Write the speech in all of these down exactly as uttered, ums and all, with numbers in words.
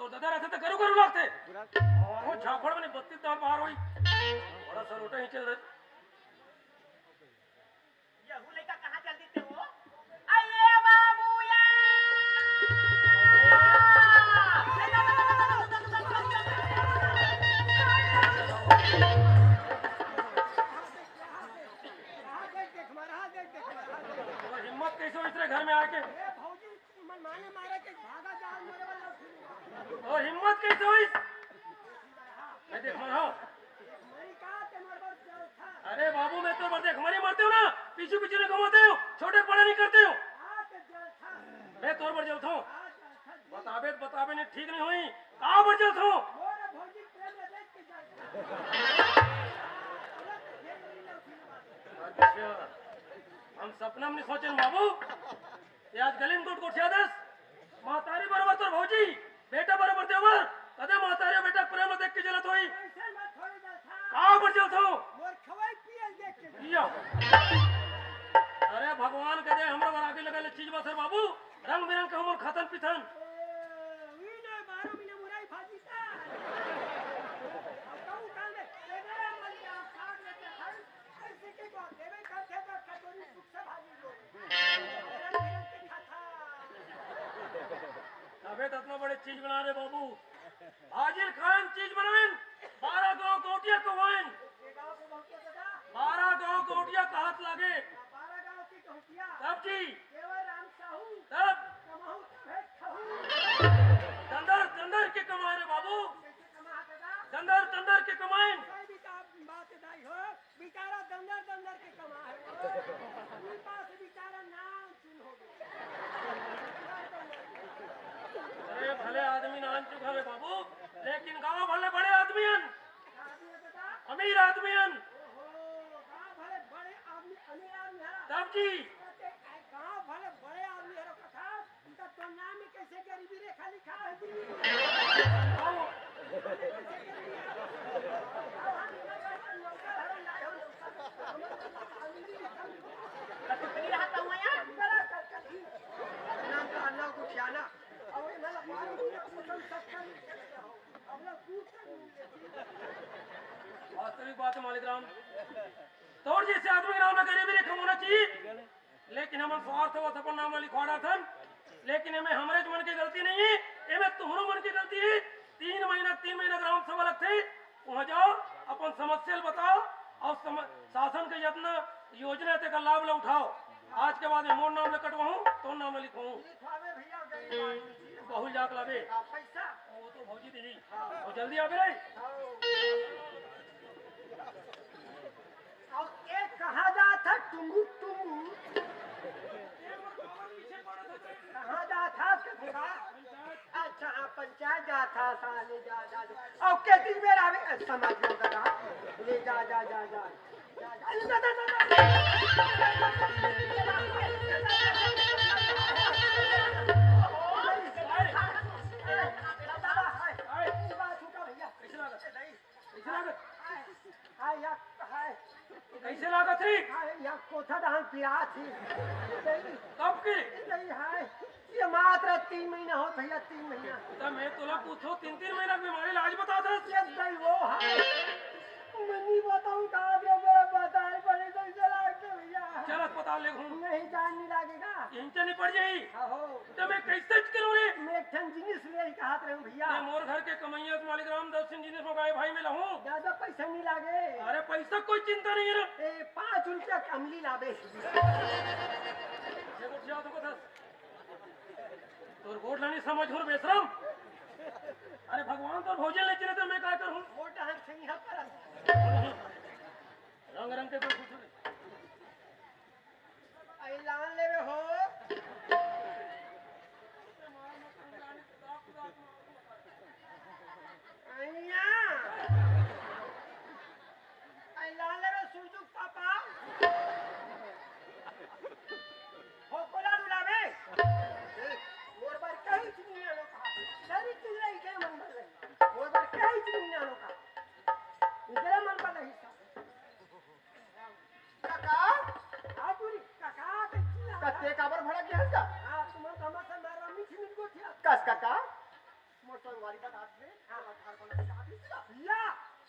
ददा रहिथे त गरू गरू लागथे। मारो झापड़ में बत्तीस दांत बाहर होई। बड़ा सरोटा ही चल रहा। यहू लइका कहाँ चल देते हो? अये बाबू या! वो हिम्मत कैसे होइस रे घर में आके? ए भौजी, मनमाने मारे के भागा जाओ, मोरे वाला फिर। वो हिम्मत कैसे होइस? मैं देख मर हूँ। मरी का ते मोर बर जलथा। अरे बाबू, मैं तोर बर देख मरी मरते हो ना, पीछे पीछे नहीं घुमाते हो, छोटे बड़े नहीं करते हो। हाँ, ते जलथा। मैं तोर बर जलता हूँ। हाँ, जलथा जी। बताबे त बताबे नहीं, ठीक नहीं होई। का बर जलता हूँ? मोर भौजी प्रेम में देख के जलथा। तुरंत घेर ली ना, फिर बात। अच्छा, हम सपना में नहीं सोचे बाबू। ये आज गली में गोठ गोठिया दस, महतारी बरोबर तोर भौजी, बेटा बरोबर देवर, कदे महतारी बेटा के प्रेम देख के जलत होई। ऐसे मत थोड़ी जलथा। का बर जलत हो? मोर खवाई पियल देख के। पिया। अरे भगवान कदे हमरा बर आगे लगे ले चीज बसर बाबू, रंग बिरंग के हमन खातन पीथन। ए, ई ने बारह महीने मुरई भाजी का। अब कहूँ काल में, ए, ए, मलिया, साग लेके खाई। ऐसे के बात, देवे करथे त कटोरी सुख से भाजी लो। रंग बिरंग के खाता। तबे त अतना बड़े चीज बना रे बाबू। भाजी ल खाएन, चीज बनाएन, बारह गांव गौटिया कहवाएन। ये गांव के गौटिया दादा। बारह गांव गौटिया कहत लागे। बारह गांव के गौटिया। तब जी। केवल राम साहू। तब। कमाहू तभे खाहू। दंदर दंदर के कमाए रे बाबू। कैसे कमा दादा? दंदर दंदर के कमाएन। कोई भी काम बात दाई हो। बेचारा दंदर दंदर के कमा है। ई पास बेचारा नाम चुन हो गया। अरे भले आदमी नाम चुन हवे बाबू, लेकिन गांव भले बड़े आदमी हन, आदमी है बेटा। अमीर आदमी हन। ओहो, गांव भले बड़े आदमी, अमीर आदमी है। तब जी। कहते, "गांव भले बड़े आदमी है रो कथा।" त तोर नाम में कैसे गरीबी रेखा लिखा है जी? आओ। नाम का अल्लाह को ख्याला। और ये ना लगा, सब सब कर। अब ना पूछ कर। वास्तविक बात है मालिक राम, तोर जैसे आदमी के नाम में गरीबी रेखा होना चाहिए। लेकिन हमन स्वार्थ होत अपन नाम ला लिखवा डारथन, लेकिन एमे हमरेच मन के गलती नहीं है, एमे तुहरो मन के गलती है। तीन महीना, तीन महीना ग्राम सभा लगथे, वहां जाओ, अपन समस्या ल बताओ और सम-, शासन के जितना योजना है तेकर लाभ ला उठाओ। आज के बाद में मोर नाम ला कटवाहूं, तोर नाम ला लिखवाहूं। लिखवावे भैया, गरीब आदमी जी। बहुल जात लाबे। हाँ, पैसा। वो तो भौजी देही। हाँ। और जल्दी आबे रे। हाँ। अउ ए कहाँ जात हे टुंगुर टुंगुर? कहाँ जात हस के थोड़ा? अच्छा, हाँ, पंचायत जात हस, हाँ, ले जा, जा, जा। अउ के दिन बेर आवे, ए, समझ लो दादा। ले जा, जा, जा, जा। जा, जा, ले जा, जा, जा, जा। दादा, हाय। ई बात हुआ भैया। कैसे लागत? कैसे लागत? हाय, या, हाय। कैसे लागत रे? हाय, या कोठा डहान पिरात ही। कब के? नहीं, हाय। ये मात्र तीन महीना हो भैया, तीन महीना। तब मैं तोला पूछो, तीन, तीन महीना के बीमारी इलाज बता दे। ये दई वो हाय। मैं नहीं बताऊं कहाँ पे मेरा बताए पड़े, कैसे लागते भैया। चल अस्पताल ले घूम। नहीं, जान नहीं लागेगा। यहीं चली पड़ जाई। हाँ हो। त मैं कैसे करूं रे? मैं एक ठन जिनिस ले कहात रहूं भैया। मैं मोर घर के कमैया से मालिक राम दस सिंह जिनिस मंगाए भाई, मैं लाहूं। ज्यादा पैसा नहीं लागे। अरे पैसा कोई चिंता नहीं है रे। ए, पाँच रुपया कमली लाबे। ये गोठिया तो बता। तोर गोठ ला नहीं समझ हो रे बेशरम। अरे भगवान तोर भोजन ले चले तो मैं काय करूं? मोटा हाथ से यहाँ पर। रंग रंग के तो कुछ नहीं। अई लान लेवे हो। अइया। अई लान लेवे सुजुक पापा। हो कोला डुलावे। मोर बर कहीं चीज नहीं आनो का। सारी चीज रही के मन भर रही। मोर बर कहीं चीज नहीं आनो का। इधर मन भर रही सब। काका? हाँ, टूरी, काका, के चिल्ला। कते काबर भड़क गया इसका? हाँ, तुम हम से मारा, मीठी मीठ गोठिया। कस काका? मोर संगवारी बतात हे, हाँ। मोर घर बना के चाहत हे। या,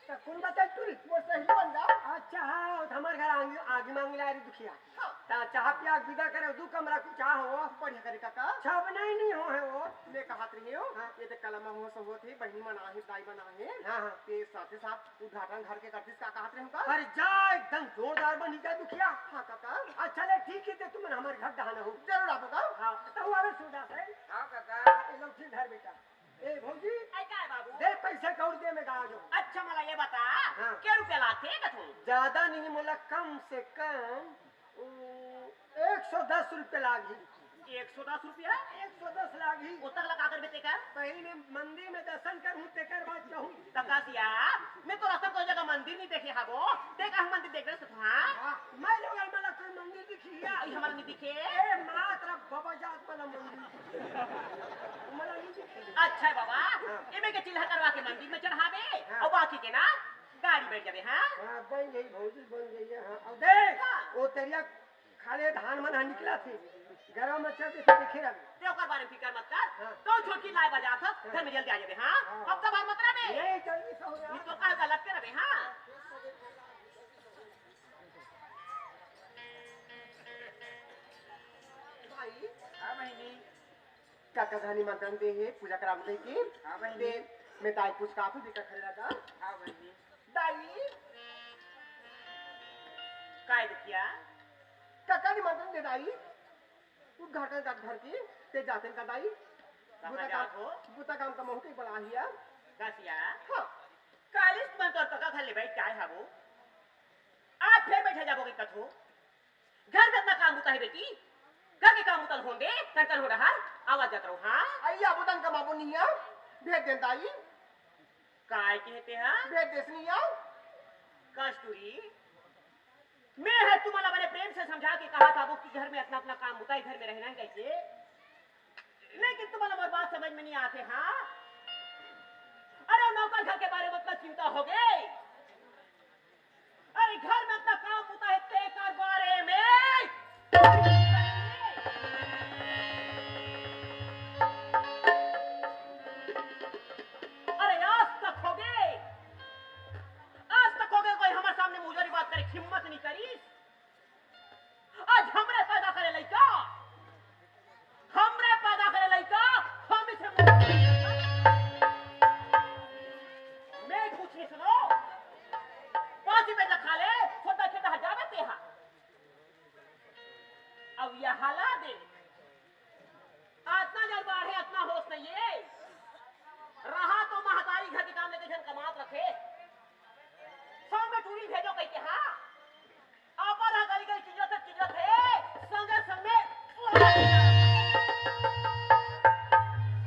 त कोन बतात टूरी? मोर सहेली बन जा। अच्छा, हाँ, त हमर घर आगी, आगी मांगे ला रे दुखिया। हाँ। त चाह पिया के बिदा करे, दू कमरा के चाह हो। बढ़िया करे काका। छब नहीं, नहीं हो हे वो। मैं कहत रही हूँ, हाँ। ये तो कलमा हो सो होत हे, बहिनी मन आहे, दाई मन आहे। हाँ, हाँ। ते साथे साथ उद्घाटन घर के करतिस का कहत रहे हो का? अरे जा, एकदम जोरदार बनी का दुखिया। हाँ काका। अच्छा ले ठीक हे, ते तुमन हमर घर डहान हो। जरूर आबो का। हाँ, त वो आवे सूरदास हे। हाँ काका। ये लोग ठीक घर बेटा। ए भौजी, अरे का हे बाबू? दे पैसा कौड़ी दे, मैं गा जो। अच्छा मला ये बता, हाँ। के रुपया लागथे कथू? ज्यादा नहीं, मोला कम से कम, उम, एक सौ दस रुपया लागही। एक सौ दस रुपया? एक सौ दस लागही। ओतक ला का करबे तेकर? पहले मंदिर में दर्शन करहूँ, तेकर बाद कहूँ। त कस या, मैं तो रास्ता कोई जगह मंदिर नहीं देखे हाबो, ते कहाँ मंदिर देख रहे हो, हाँ? हाँ, मैं लोग अलग अलग कोई मंदिर दिखी या? आई हमारा नहीं दिखे। ए, मात्र बाबा जात वाला मंदिर। मला नहीं दिखे। अच्छा हे बाबा, हाँ। एमे के चिल्हा करवा के मंदिर में चढ़ाबे, हाँ। अउ बाकी के ना गाड़ी बैठ जाबे, हाँ? हाँ, बन गई भौजी, बन गई है, हाँ। अब देख, हाँ। वो तेरिया खाले धान मन ह निकला थे, गरम मच्छर के सब देखे रहे। ते ओकर बारे में फिकर मत कर, हाँ। तो छोटकी लाए बजा था, हाँ। घर में जल्दी आ जाबे, हाँ? हाँ। अब तो बार मत रहे। नहीं, जल्दी से हो जा। नहीं तो का गलत के रहे, हाँ? भाई, हाँ बहिनी। काका घर निमंत्रण दे हे, पूजा कराबो कहिके। हाँ बहिनी। ते मैं दाई पूछ का आपू बेटा खड़े रहता। हाँ बहिनी। दाई। काय दुखिया? काका निमंत्रण दे दाई। उद्घाटन का घर की, ते जाते का दाई। कहाँ बुता काम, जात हो? बुता काम का महू के बड़ा हिया। कस या? हाँ। कालिस मन तोर काका घर ले बैठ के आए हाबो। आज फिर बैठा जाबो के कथो। घर में इतना काम बुता हे बेटी, घर के काम बुता ल होन दे, कन कन हो रहा, आवाज जात रहो, हाँ? अइया बुतन कमाबो नहीं है, भेज दे दाई। काय कहते हैं? भेज देस नहीं है। कस्तूरी, मैं हर तुम्हाला बड़े प्रेम से समझा के कहा था वो कि घर में इतना, इतना काम बुता है, घर में रहना है कैसे? लेकिन तुम्हाला मोर बात समझ में नहीं आते, हाँ? अरे नौकर घर के बारे में इतना चिंता हो गई। अरे घर में इतना काम होता है, तेकर बारे में। अरे आज तक हो गए, आज तक हो गए कोई हमारे सामने मुजोरी बात करे हिम्मत नहीं करी। आज हमरे पैदा करे लइका, हमरे पैदा करे लइका, हम इसे मैं कुछ नहीं सुनो। पासी में खा ले, छोटा छोटा हजावे ते हा। अब यह हालात दे। अतना जन बाढ़े, अतना होश नहीं है। रहा तो महतारी घर के काम लेके झन कमात रखे। सब में टूरी भेजो कहिके, हाँ। अपर ह गली गली चिल्लत हे, चिल्लत हे, संगे संगे।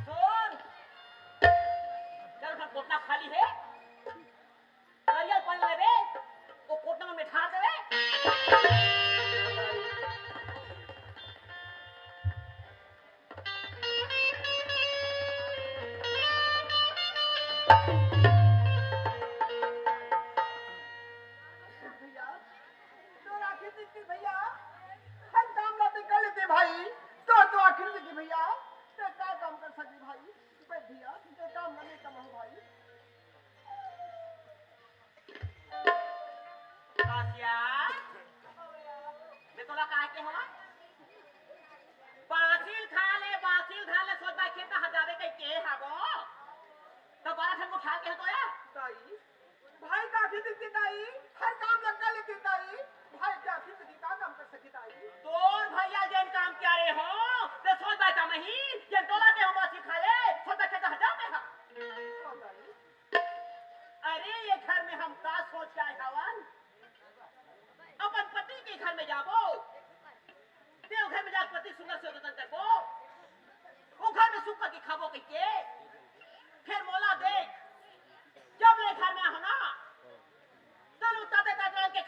सुन, चल घर कोटना खाली है, करिया पानी लेबे, वो कोटना में ठार देबे। भैया, तोर आँखी दिखती भैया, हर काम ला ते कर लेते भाई, तोर तो आँखी दिखती भैया, ते का काम कर सके भाई, बैठ भैया, ते काम ला नहीं कमाओ भाई। कासिया, मैं तोला काय के हवा? बासिल खा ले, बासिल खा ले, सोच बाय खेत हजारे कहिके हाबो। तो बारह ठन को ठार के तो या? दाई, भाई काफी दिखती दाई, हर काम लगा लेती दाई, भाई काफी दिखती का काम कर सकी दाई? तोर भैया जेन काम क्या रे हो, तो सोच बाय का मही, जेन तोला के हम बासिल खा ले, सोच बाय खेत हजारे हा। हाँ दाई। अरे, ये घर में हम का सोच के आए हवन? अपन पति के घर में जाबो, ते घर में जाके पति सुंदर से जतन करबो, वो घर में सुख के खाबो कहिके, फिर मोला देख, जब ले घर में हो ना, तनु ताते ताते के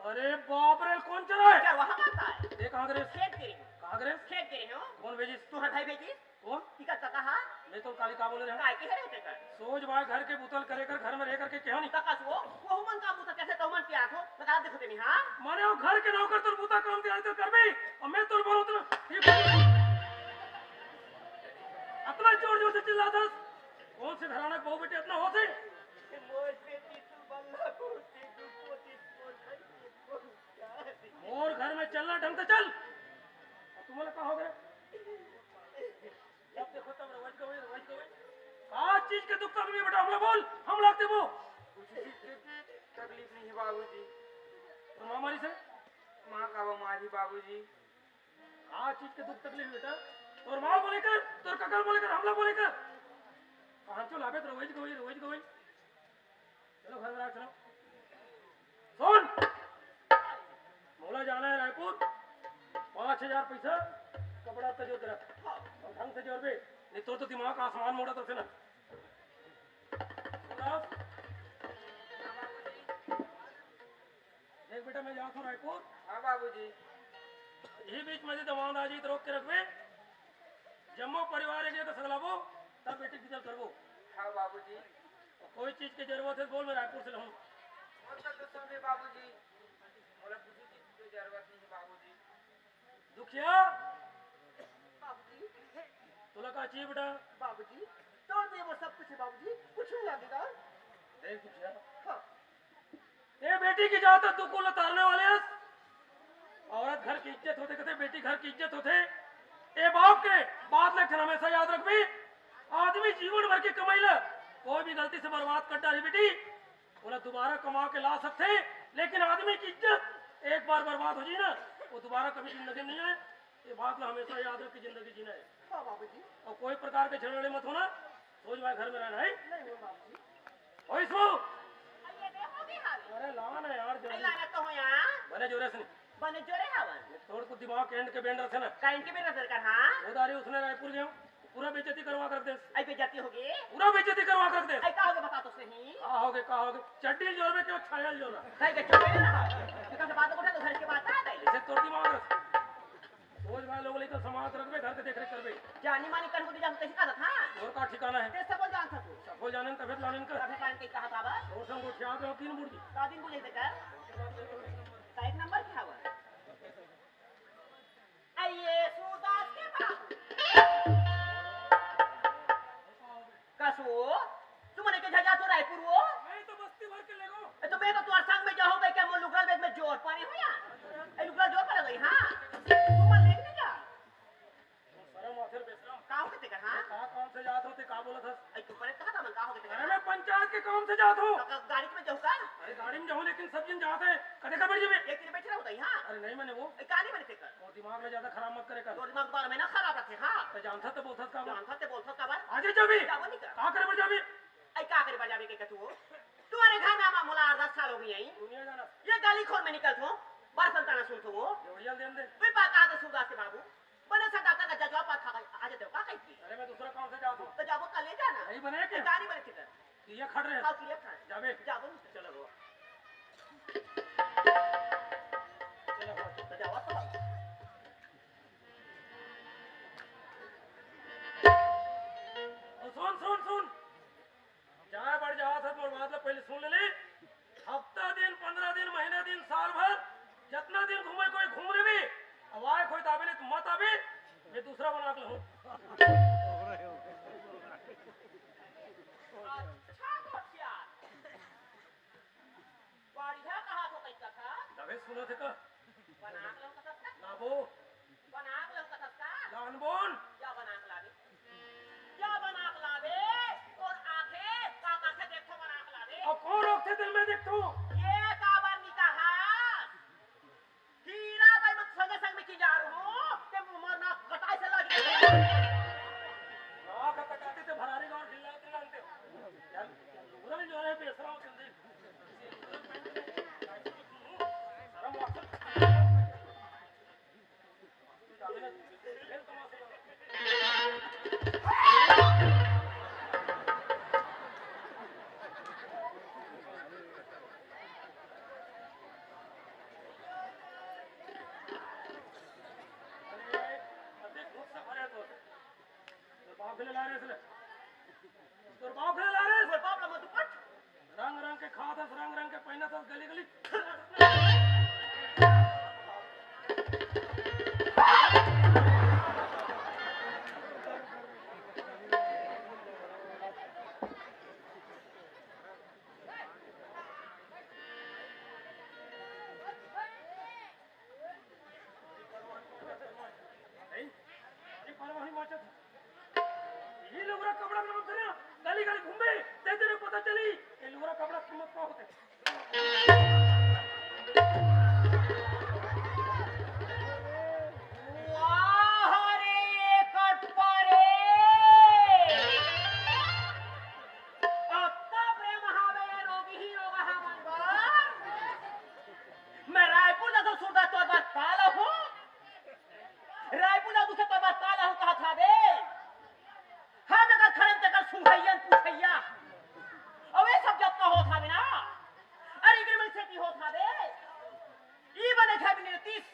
अरे बाप रे, कौन चला है? चरवाहा मारता है। ये कहाँ करे? खेत गे रहे हो। कहाँ करे? खेत गे रहे हो। कौन भेजिस? तुम्हारा भाई भेजिस। कौन? टिकट का कहा? मैं तो काली का बोले रहे हूँ। काय के हरे होते कर? सोच भाई घर के बुतल करे कर, घर में रह करके क्या नहीं? तकस वो, वो मन का बुतल कैसे तो मन प्यार हो? बता देखो तेनी, हाँ? माने वो घर के नौकर तो बुता काम दिया तो कर भी, और मैं तो बोलो तो ये इतना जोर जोर से चिल्ला दस। कौन से घराना के बहू बेटे इतना होते? मोर बेटी तू बल्ला पोती, तू पोती, पोती, पोती। मोर घर में चलना ढंग से चल। और तुम्हारा का हो गया? जब देखो तब रवज गवई, रवज गवई। का चीज के दुख तकलीफ बेटा, हमला बोल, हम लाग देबो। कुछ चीज के तकलीफ नहीं है बाबूजी। तो माँ मारी से? माँ का वो मारी बाबूजी। का चीज के दुख तकलीफ बेटा? तोर माँ बोले कर, तोर कका बोले कर, हमला बोले कर। कहाँ चो लाबे तो रवज गवई, रवज गवई। चलो घर में आओ, चलो। सुन, मोला जाना है रायपुर, पाँच हजार पैसा, कपड़ा तजो तेरा, और ढंग से जोर बे, नहीं तो, तो दिमाग आसमान मोड़ा तो ना। देख बेटा, मैं जाता हूँ रायपुर। हाँ बाबूजी। यही बीच में से दमांद आ जाई तो रोक के रखबे। जम्मो परिवार एक जगह सगलाबो, तब बेटी की जल करबो। हाँ बाबूजी। और कोई चीज की जरूरत है तो बोल, मैं रायपुर से लाऊं। मोर तो कुछ भी बाबूजी, मोला कुछ चीज की जरूरत नहीं है बाबूजी। दुखिया, बाबूजी। तोला का चाहिए बेटा? बाबूजी, तोर दे वो सब कुछ है बाबूजी, कुछ नहीं लगेगा। देख दुखिया। हाँ। ए बेटी की जात तू कुल उतारने वाले हस। औरत घर की इज्जत होते, कहते बेटी घर की इज्जत होते। ए बाप के बात लेकिन हमेशा याद रखबी, आदमी जीवन भर की कमाई ला कोई भी गलती से बर्बाद कर डाली बेटी, ओला दोबारा कमा के ला सकथे, लेकिन आदमी की इज्जत एक बार बर्बाद हो जाए ना, वो दोबारा कभी जिंदगी में नहीं आए। ये बात ला हमेशा याद रख के जिंदगी जीना है। हाँ बाबूजी। और कोई प्रकार के झगड़े मत होना, सोच भाई घर में रहना है। नहीं हो बाबूजी। ओए सो। अरे लाना यार जल्दी। लाना तो हो यार। बने जोरे से नहीं। बने जोरे हवन। तोर को दिमाग एंड के बेंड रखे ना। का एंड के बेंड रखे कर, हाँ? वो दारी उसने रायपुर गए। पूरा बेइज्जती करवा के रख दे। आई बेइज्जती होगे। पूरा बेइज्जती करवा के रख दे। आई का होगे बता तो सही। का होगे, का होगे? चड्डी जोर में क्यों छायल जोर? काहे के चुप है ना? तो कल बात उठा तो घर के बात आ गई। इसे तोड़ दी मार। सोच भाई लोग लेकर समाज रखबे, घर के देख रेख करबे। जानी मानी कन को जा कैसे का था? और का ठिकाना है? ते सब जान सकू। सब जाने तबे लाने का। तबे लाने के कहा था बस। और संग उठा दो तीन मुर्गी। का दिन बुझे तक? का एक नंबर क्या हुआ? आइए सूरदास के बाबू। कसो, तुमने के झजा तो रायपुर वो? मैं तो बस्ती भर के लेगो। ए, तो मैं तो तुआर संग में जाहूं, भाई, क्या मोर लुगरा बैग में जोर पड़े हो या? ए, लुगरा जोर पड़े गई, हाँ। तुम लेके नहीं जा। शरम आथे रे बेशरम। का हो के तेकर, हाँ? का काम से जात होते, का बोलत हस? ए, तू पहले कहा था मन, का हो के तेकर? अरे, मैं पंचायत के काम से जात हूँ। तो का-, गाड़ी में जाऊँ का? अरे, गाड़ी में जाऊँ, लेकिन सब जन जात है। कदे का बैठ जाबे? एक दिन बैठे रहो, हाँ। अरे, नहीं, मैंने वो ए, का नहीं बने तेकर? और दिमाग में ज्यादा खराब मत करे कर। तोर दिमाग बार में ना खराब रखे, हाँ। तो जानता तो बोलता का बार? जानता तो बोलता का बार? आजे जाबे। जाबो नहीं कर। का करे बर जाबे? आई का करे बर जाबे के तू? तुम्हारे घर में आमा मोला आठ दस साल हो गई है। दुनिया जाना। ये गली खोर में निकल तो, बार संताना सुन तो वो। जोड़िया देन दे। कोई बात कहा तो सूरदास के बाबू। बने से डॉक्टर का जजवा पास खा गई। आजे तो का कही थी? अरे मैं दूसरा काम से जाता हूँ। तो जाबो कल ले जाना। नहीं बने के? गाड़ी बने किधर? ये खड़ रहे। हाँ, ये खड़। जाबे। जाबो नहीं। चलो वो। चलो वो। तो जावा तो। सुन, सुन, सुन। जाए बर जात हस, मोर बात ला पहले सुन ले। हफ्ता दिन, पंद्रह दिन, महीना दिन, साल भर, जितना दिन घूमे कोई घूम लेबे। अब आए कोई ताबे ले, तू मत आबे, मैं दूसरा बना के लाऊं। अच्छा, गोठिया। बढ़िया कहा तो कही कथा। दबे सुनत हे का? बना के लौकत हस का? लाबो। बना के लौकत हस का? लानबोन। क्या बना के लाबे? क्या बना के लाबे? और आंखें, का आंखें देखो बना के लाबे? अब कौन रोकथे तेल में देखथो? ये काबर नहीं कहा? हीरा भाई मत संगे संग में की जा रहा हूँ, ते मरना कटाई से लग गया। ना का कटाते ते भरारी गांव ढिल्ला ते जानते हो। यार, पूरा जो है बेसरा हो चंदे। ले ला रे, ले। तोर बाप ले ला रे, तोर बाप ला मत पट। रंग रंग के खात हस, रंग रंग के पहिनत हस, गली गली। नहीं, ये परवाही माचत। ये लुगरा कपड़ा में उतरे, गली गली घूमे, तेरे पता चली, ये लुगरा कपड़ा कीमत का होते। वाह रे कटपा रे। अत्ता प्रेम हावे रोगी ही रोग हमन बर। मैं रायपुर जाथों सुरता तोर बर काला हूँ। रायपुर जाथों सुरता तोर बर काला हूँ कहा था बे। हर जगह खड़े तेकर सुंघैया न पूछैया। अबे सब जब का होत हावे ना। अरे इधर में से की होत हावे। ई बने घर में तीस।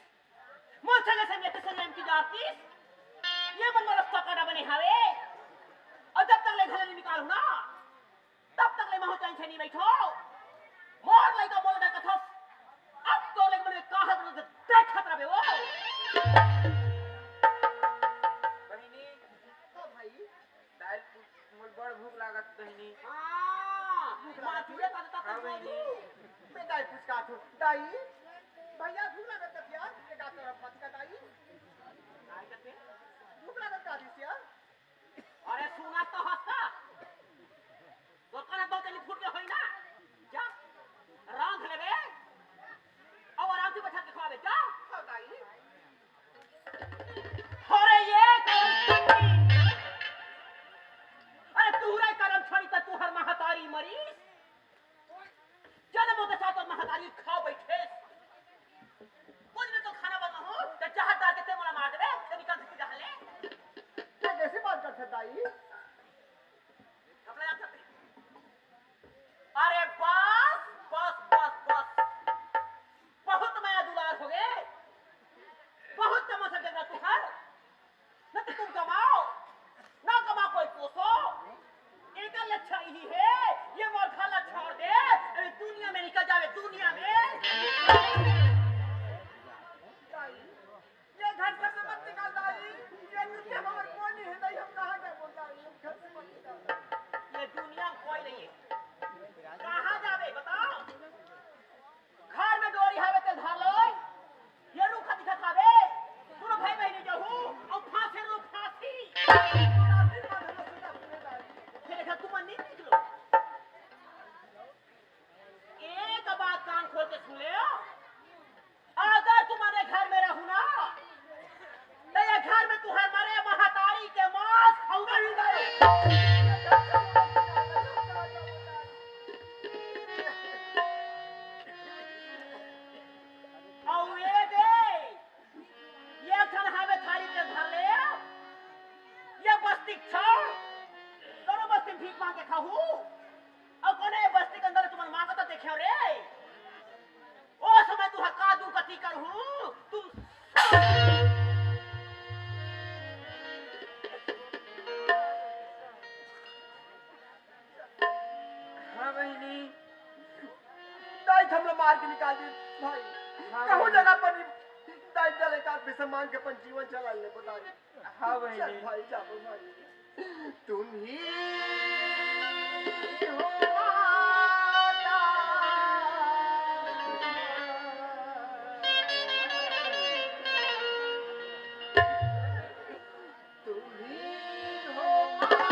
मोर संगे संगे ते संयम की जातीस। ये मन में रस्ता काटा बने हावे। और जब तक ले घर नहीं निकालू ना, तब तक ले महू चैन से नहीं बैठो। मोर लइका बोल दे कथस। अब तो लइका मन का हाल बने देखत रहे वो। बहिनी, तो भाई, दाई पूछ, मोर बड़ भूख लागत बहिनी। हाँ, भूख लागत माथुरे हे? का देता हाँ, बहिनी। मैं दाई पूछ का थू। दाई, भैया भूख लागत हे यार, ये का तरफ मत का दाई। काय कथे? भूख लागत का दिस यार? अरे सुना तो हस का? तोर कना दो जनी फूट के होई ना? जा, रांध लेबे। अब आराम से बैठा के खावे, जा। हाँ, दाई। अरे ये करम छोड़ी। अरे तू रे करम छोड़ी त तू हर महतारी मरीस। जन्म के साथ और महतारी खा बैठे। कुछ भी तो खाना बना हो, तो जहर डाल के ते मोला मार देबे, ते निकल से जहर ले। ये कैसे बात करथे दाई? अपना जान सकते। अरे बस, बस, बस, बस। बहुत मया दुलार हो गए। बहुत तमाशा देख रहा तू हर। न तो तुम कमाओ, न कमा कोई पोसो। एकर लच्छा यही है, ये मोर घर ला छोड़ दे, ए, दुनिया में निकल जावे, दुनिया में। ये घर से मत निकाल दाई, ये दुनिया में हमारे कोई नहीं है दाई, हम कहाँ जाए बोल दाई, हम घर से मत निकाल दाई। ये दुनिया में कोई नहीं है, कहाँ जावे बताओ? घर में डोरी हावे ते धर लो। ये रूख दिखत हावे। दोनों भाई बहिनी जहू अउ फांसी रू फांसी। फिर देखा तुम नहीं निकलो। एक बात कान खोल के सुन ले। अगर तुम्हारे घर में रहू ना, त ये घर में तुहर मरे महतारी के मांस खउना ही नहीं। अउ ये दे, ये ठन हावे थारी के धर ले। ये बस्ती छोड़, करो बस्ती भीख मांग के खाहू। अउ कोने बस्ती के अंदर तुमन मांगत देखे रे? ओ समय तुहर का दुर्गति करहू तुम। हाँ बहिनी, दाई हमला मार के निकाल दे भाई। हाँ कहूँ बहिनी। जगह पर नहीं, दाई चले का बेसमान के अपन जीवन चला ले बता दे। हाँ बहिनी। चल भाई, जा भाई। तुम ही हो माता। तुम ही हो माता।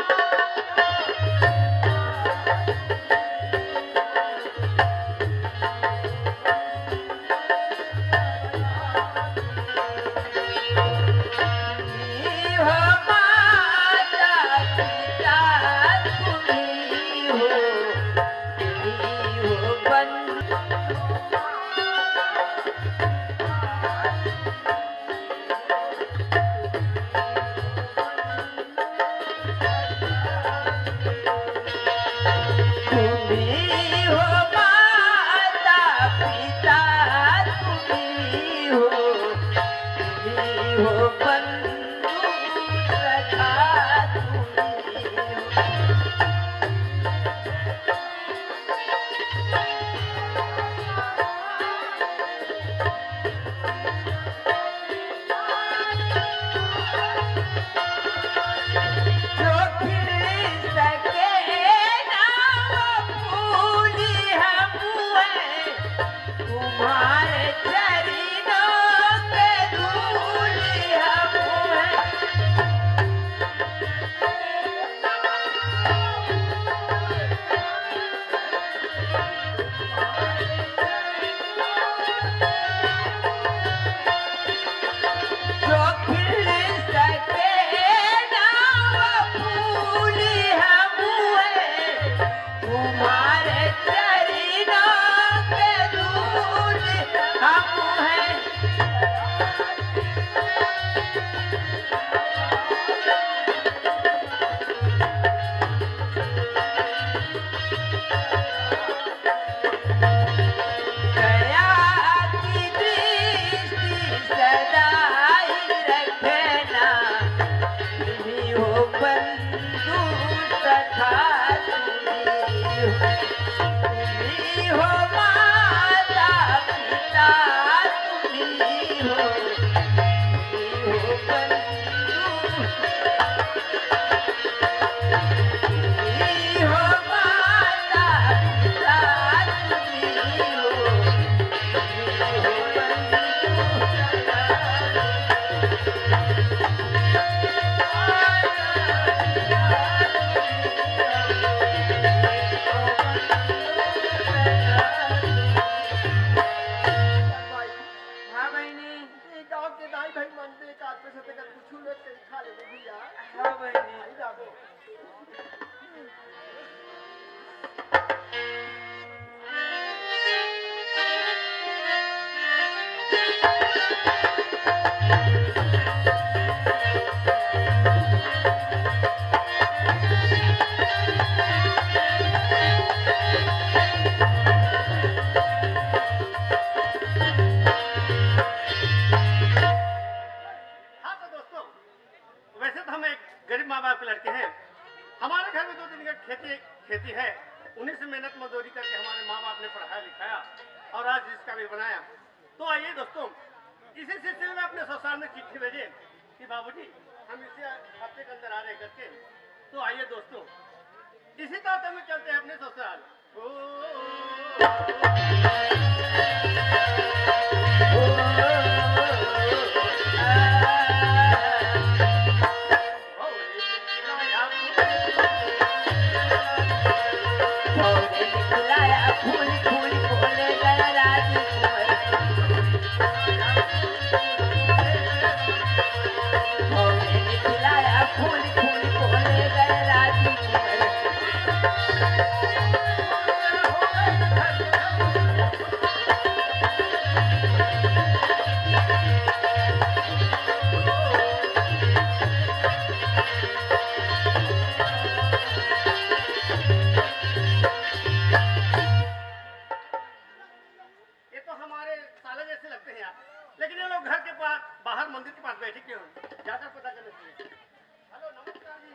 भाई, हाँ बहिनी। ये गांव के दाई भाई मन दे का पैसे तक कुछ ले के खा ले भैया। हाँ बहिनी। भाई जाबो। हाँ तो दोस्तों, वैसे तो हम एक गरीब माँ बाप के लड़के हैं। हमारे घर में दो दिन का खेती खेती है, उन्हीं से मेहनत मजदूरी करके हमारे माँ बाप ने पढ़ाया लिखाया और आज इस काबिल बनाया। तो आइए दोस्तों, इसी सिलसिले में अपने ससुराल में चिट्ठी भेजे कि बाबूजी, हम इसी हफ्ते के अंदर आ रहे करके। तो आइए दोस्तों, इसी तरह हम चलते हैं अपने ससुराल। ये तो हमारे साला जैसे लगते हैं यार, लेकिन ये लोग घर के पास, बाहर मंदिर के पास बैठे क्यों हैं? जाकर पता करना चाहिए। हेलो, नमस्कार जी।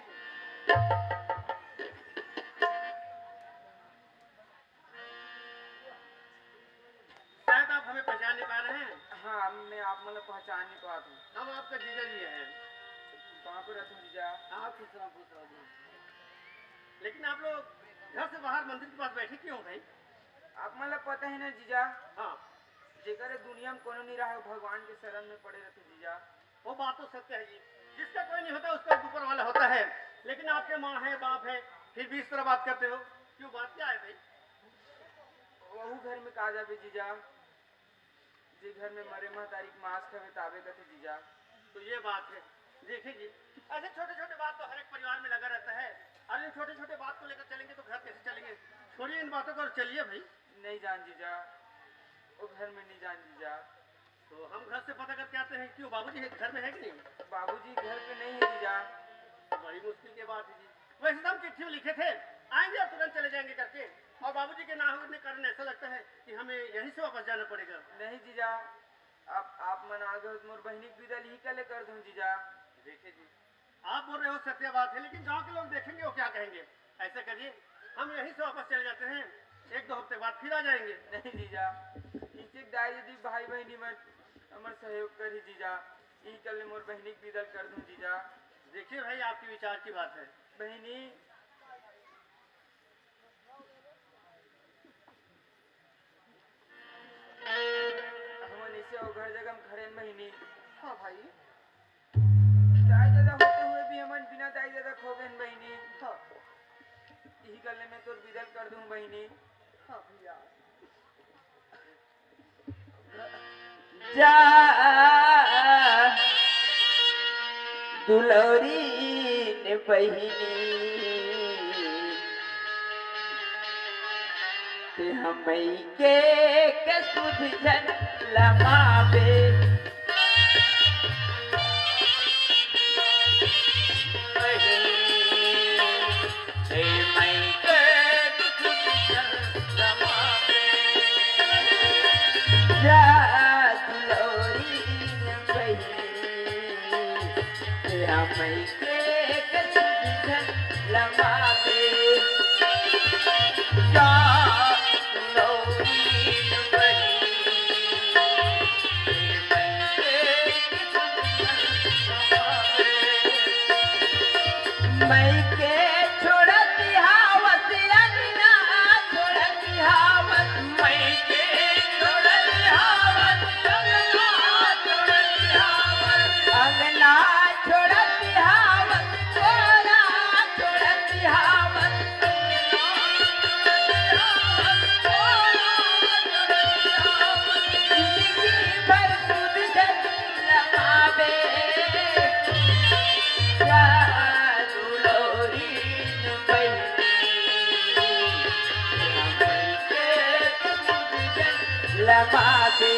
शायद आप हमें पहचान नहीं पा रहे हैं। हाँ, मैं आप मतलब पहचान नहीं पाता हूँ। हम आपका जीजा जी हैं। कहाँ पे रहते हो जीजा? हाँ, खुश रहो, खुश रहो जी। लेकिन आप लोग घर से बाहर मंदिर के पास बैठे क्यों हो भाई? आप मतलब पता है ना जीजा, हाँ। जेकर दुनिया में कोनो नहीं रहा, भगवान के शरण में पड़े रहते जीजा। वो बात तो सत्य है जी, जिसका कोई नहीं होता उसका ऊपर वाला होता है। लेकिन आपके माँ है, बाप है, फिर भी इस तरह बात करते हो, क्यों, बात क्या है भाई? वहू घर में का जाबे जीजा, जे घर में मरे महतारी के मांस खावे ताबे कथे जीजा। तो ये बात है, देखिए जी, ऐसे छोटे छोटे बात तो हर एक परिवार में लगा रहता है, और इन छोटे छोटे बात को लेकर चलेंगे तो घर कैसे चलेंगे? छोड़िए इन बातों को और चलिए भाई। नहीं जान जीजा, वो घर में नहीं जान जीजा। तो हम घर से पता करके आते हैं, क्यों बाबूजी है, घर में है कि नहीं? बाबूजी घर पे नहीं है जीजा। बड़ी मुश्किल की बात है जी। वैसे तो हम चिट्ठी में लिखे थे, आएंगे और तुरंत चले जाएंगे करके, और बाबूजी के ना होने के कारण ऐसा लगता है कि हमें यहीं से वापस जाना पड़ेगा। नहीं जीजा, आप, आप मन आ गए हो तो मोर बहिनी के विदा इही कले कर दूं जीजा। देखिए जी, आप बोल रहे हो सत्य बात है, लेकिन गांव के लोग देखेंगे, वो क्या कहेंगे? ऐसा करिए, हम यहीं से वापस चले जाते हैं, एक दो हफ्ते बाद फिर आ जाएंगे। नहीं जीजा, इसे दाई दीदी भाई बहिनी मन हमर सहयोग करी जीजा, इही कले मोर बहिनी के विदा कर दूं जीजा। देखिए भाई, आपके विचार की बात है। बहिनी, हमन इसे ओ घर जगह में खड़े हन बहिनी। हाँ भाई। दाई ददा होते हुए भी हमन बिना दाई ददा खो गए हन बहिनी। हाँ। इही गल्ले में तोर विदा कर दूं बहिनी। हाँ भैया। जा दुलौरी ने बहिनी, ते हमई के के सुध झन लमावे। रमाबे।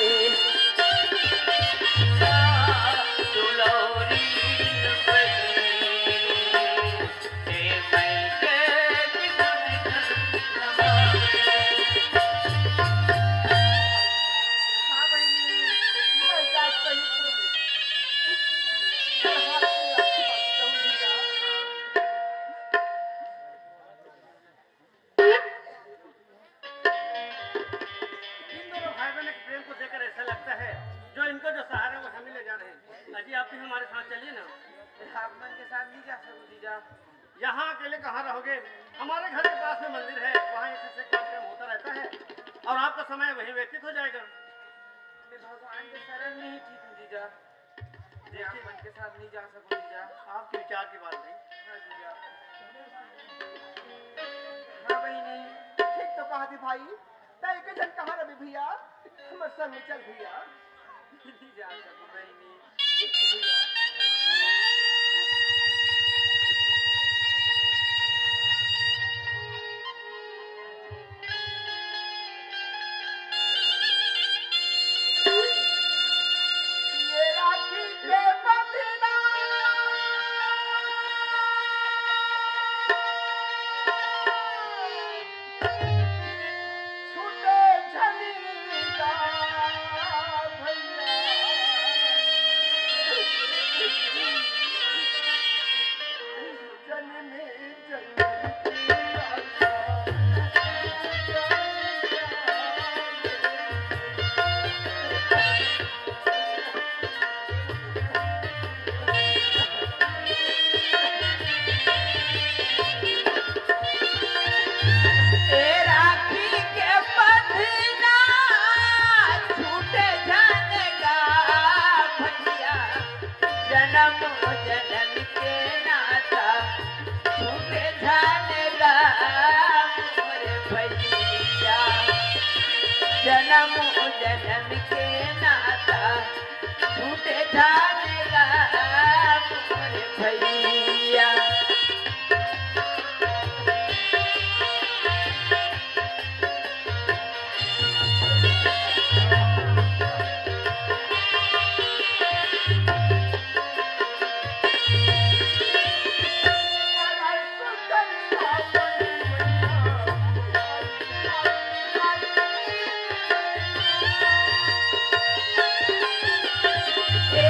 दुलौरी बहिनी, हे मई के किसान रमाबे। हाँ बहिनी, मैं जात कही तो। इन दोनों भाई बहन के प्रेम को देखकर ऐसा लगता है, जो इनको जो सहारा, वो हमें ले जा रहे हैं। अजी, आप भी हमारे साथ चलिए ना। आप मन के साथ नहीं जा सकूं जीजा। यहाँ अकेले कहाँ रहोगे? हमारे घर के पास में मंदिर है, वहाँ एक से एक कार्यक्रम होता रहता है और आपका समय वहीं व्यतीत हो जाएगा। मैं भगवान के शरण में ही ठीक हूँ जीजा। मैं आप देखिए, मन के साथ नहीं जा सकूं जीजा। आपके विचार की बात नहीं। हाँ जीजा। हाँ बहिनी, ठीक तो कहा थी भाई। त एके झन कहाँ रहे भैया? हमर संग में चल भैया। नहीं जा सकूं बहिनी। भैया। ये राखी के बंधना छूटे झनी का भैया। जननी जनम जनम के नाता छूटे झन गा मोर भैया। जनम जनम के नाता छूटे झन गा मोर भैया। ए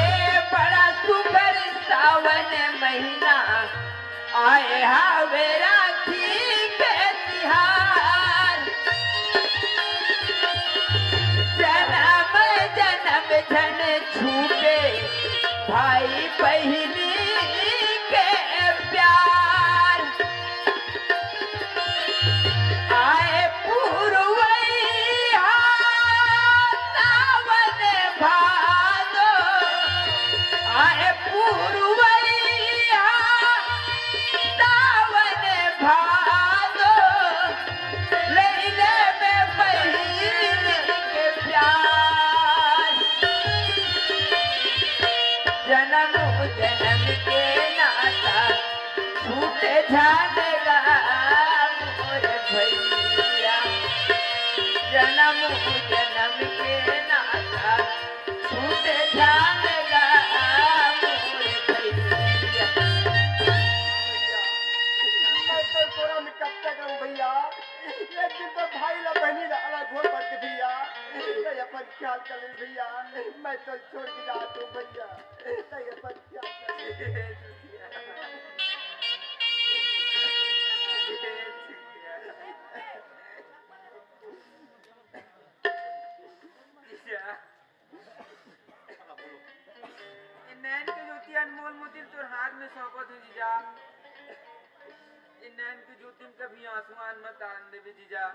बड़ा सुघर सावन महीना, आए हावे राखी के तिहार। जनम जनम झन छूटे भाई बहिनी के प्यार। आए पुरवैया सावन भादो, आए पुरवैया सावन भादो, लैले में बहिन के प्यार। जनम जनम के नाता छूटे झन गा मोर भैया। जनम जनम के नाता छूटे झन गा मोर भैया। मैं तो तोरा में कब तक रहूं भैया? एक दिन तो भाई ला बहनी ला अलग हो पड़ते भैया। मैं अपन ख्याल कर ले भैया। मैं तो छोड़ के जात हूं भैया। नहीं, अपन क्या करें? जीजा। ए नैन के ज्योति अनमोल मोती तोर हाथ में सौंपत हूँ जीजा। ए नैन के ज्योति में कभी आंसू आन मत आन देवे जीजा।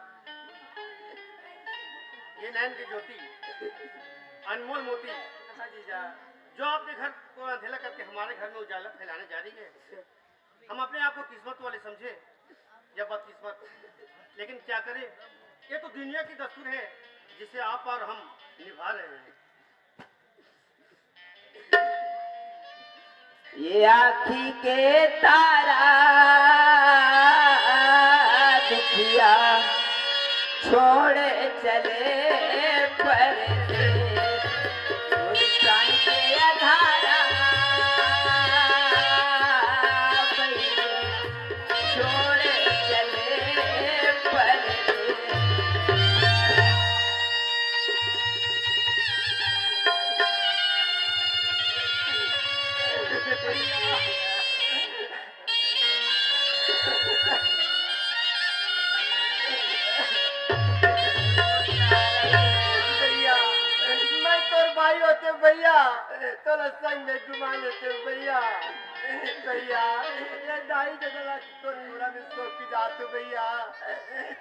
ये नैन की ज्योति, अनमोल मोती, हाँ जीजा। जो आपके घर को अंधेला करके हमारे घर में उजाला फैलाने जा रही है, हम अपने आप को किस्मत वाले समझे या बदकिस्मत, लेकिन क्या करें, ये तो दुनिया की दस्तूर है जिसे आप और हम निभा रहे हैं। ये आँखी के तारा दुखिया छोड़ चले भैया, तोला संग में घुमा लेते हो भैया। भैया, ये दाई जगह ला तोर पूरा में सो की जात हो भैया।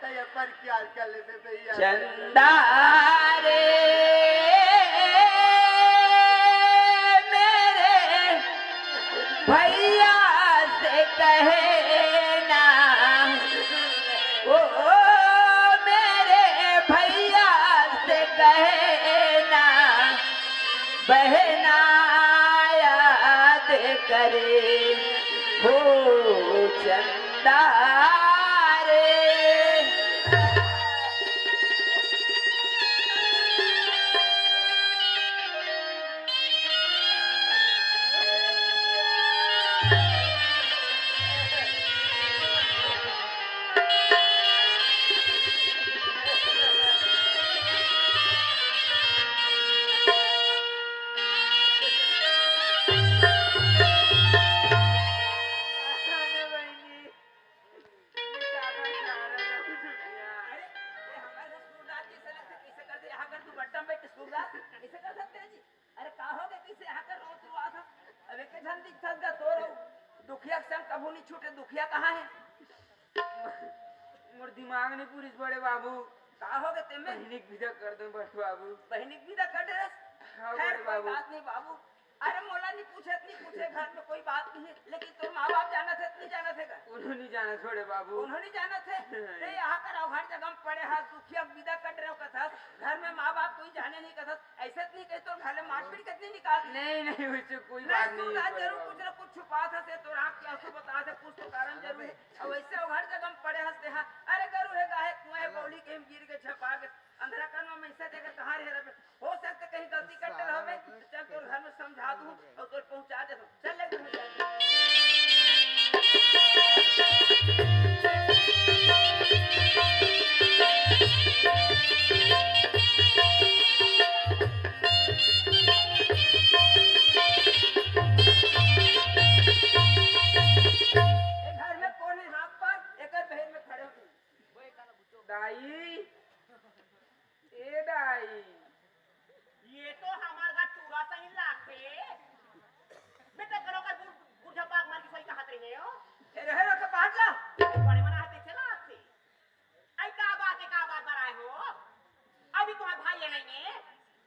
तैं अपन ख्याल कर लेबे भैया। चंदा रे, मेरे भैया से कहना, ओ मेरे भैया से कहना, बहना याद करे हो चंदा रे। अरे, ये हमारे सूरदास जी से लगते कैसे कर दे? यहाँ कर तू बट्टा में सूरदास कैसे कर सकते हैं जी? अरे, का हो गए, कैसे यहाँ कर रोत रोआत है? अब एक झन दिखत गा तोर अउ दुखिया के संग कभू नहीं छूटे। दुखिया कहाँ है? मोर दिमाग नहीं पूरिस बड़े बाबू। का हो गए तेमे? बहिनी के विदा कर दे बड़े बाबू। बहिनी के विदा कर दे? हाँ, खैर, बड़े कोई बाबू। बात नहीं बाबू। अरे, मोला नहीं पूछे, नहीं पूछे, घर में कोई बात नहीं है, लेकिन तोर माँ बाप जानत है, नहीं जानत है का? उन्हों नहीं जानत, बड़े बाबू। उन्हों नहीं जानत है? नहीं। अरे, यहाँ कर अउ हर जगह में पड़े हाथ दुखिया के विदा कर रहे हो कथस, घर में माँ बाप कोई जाने नहीं कथस, ऐसे तो नहीं कही तोर घर में मारपीट कितनी निकाल दी। नहीं, नहीं, वैसे कोई नहीं, बात नहीं है, सूरदास बड़े जरूर बाबू। कुछ ना कुछ छुपात हस, तोर आँख के आंसू बतात हे, कुछ तो कारण जरूर है। अउ वैसे अउ हर जगह में पड़े हस तेहा। अरे, गरू है, गाय, कुआं है, बौली कहीं गिर के झपा के अंधरा कन में ऐसे देखे कहाँ रहे रहे? हो सकते कहीं गलती करते रहोगे, तो चल तोर घर में समझा दूँ अउ तोर पहुँचा दे दूँ। चल ले घर में। ए घर में कौन है? हाथ पर एकर बहिर में खड़े हो। दाई, ए दाई। ये तो हमार घर टूरा सही लागथे। बेटा, करो का बूढ़, बूढ़ा पाक मार के सही कहत रहे हो। ए, रहे रहो तो बात ला। बड़े मना हाथ से लागथे। आई का बात है, का बात बर आए हो? अभी तुम्हार भाई ये नहीं है।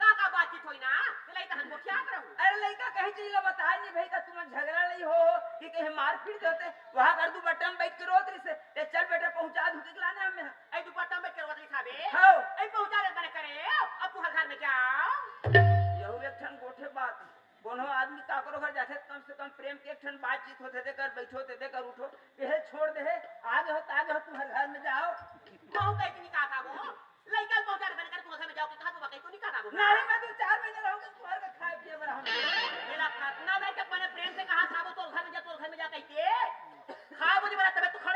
का, का बातचीत होई ना? तो लइका हन गोठियात रहू। अरे लइका कहीं चीज ला बताए नहीं भाई, का तुम झगड़ा नहीं हो, हो कि कहीं मारपीट होते, वहाँ कर दुपट्टा में बैठ के रोत रही से। ए, चल बेटा, पहुँचा दूँ, के लाने हमें। आई दुपट्टा में बैठ के रोत रही था बे? हाँ। आई पहुँचा दे बने करे, अब तुम्हार घर में जाओ। यहू एक ठन गोठे बात। कोनो आदमी काकरो घर जाथे, कम से कम प्रेम के एक ठन बातचीत होथे, दे कर बैठो, ते दे कर उठो, यह छोड़ दे है, आगे हो, आगे हो, तुम्हारे घर में जाओ।